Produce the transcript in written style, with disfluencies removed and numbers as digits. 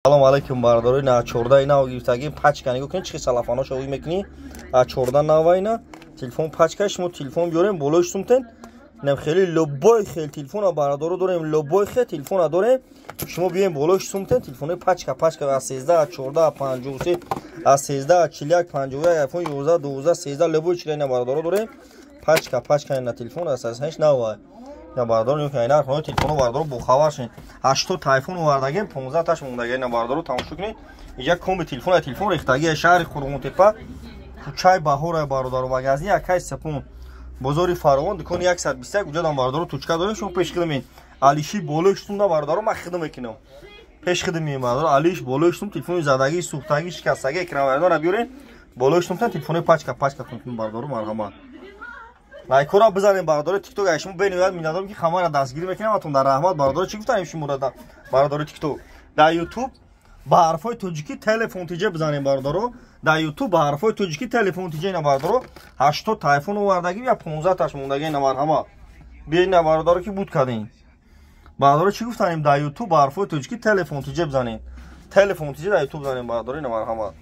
Салом алейкум, бародарои. На 14 нав гирифтагӣ, пачка. Нигоҳ кунед, чӣ салафаноша ӯй мекунӣ. А 14 навайна телефон пачка. Шумо телефон биёрем, болои сумтен. Нем хеле любой хел телефона, бародаро, дорем, любой хел телефона дорем. Шумо биёем, болои сумтен. Телефонои пачка, пачка, аз 13, 14, 53, аз 13, 41, 51, iPhone 11, 12, 13, любой чилена, бародаро, дорем. Пачка, пачка на телефон аз 8 нава. На бародаро, нигоҳ кунед, нархҳои телефоно, бародаро, бохабар шед. 80 та айфон овардагем, 15 таш мондагем. На бародаро, тамошо кунед, инҷа комби телефон, телефон рехтагӣ. Шаҳри Қурғонтепа, кӯчаи Баҳора, бародаро, магазин Акай Сапун, бозори Фаровон, дукони 121. Уҷадам, бародаро, тучка дорем. Шумо пеш хидмед, алиши болои штунда, бародаро, ман хидм мекунам. Пеш хидм, бародаро, алиш болои штум. Телефони задагӣ, сӯхтагӣ, шикастагӣ, экранвайронро биёред, болои штумтан. Телефони пачка, пачка кунтун, бародаро, марҳамат. Лайкора бизанем, бародари Тикток. Ай шумо бениҳоят миннатдорам, ки хамара дастгирӣ мекунам атон дар раҳмат, бародаро. Чӣ гуфтам шуморо, бародари Тикток? Дар Ютуб ба ҳарфҳои тоҷикӣ «Телефон тиҷе» бизанем, бародаро. Дар Ютуб ба ҳарфҳои тоҷикӣ «Телефон тиҷе». Ина, бародаро, 80 телефон овардагӣ я 15 таш мондагӣ. Ина, марҳамат, биёед, ина, бародаро, ки буд кардем. Бародаро, чӣ гуфтанем? Дар Ютуб ба ҳарфҳои тоҷикӣ «Телефон тиҷе» бизанем. «Телефон тиҷе» дар Ютуб занем, бародаро. Ина, марҳамат.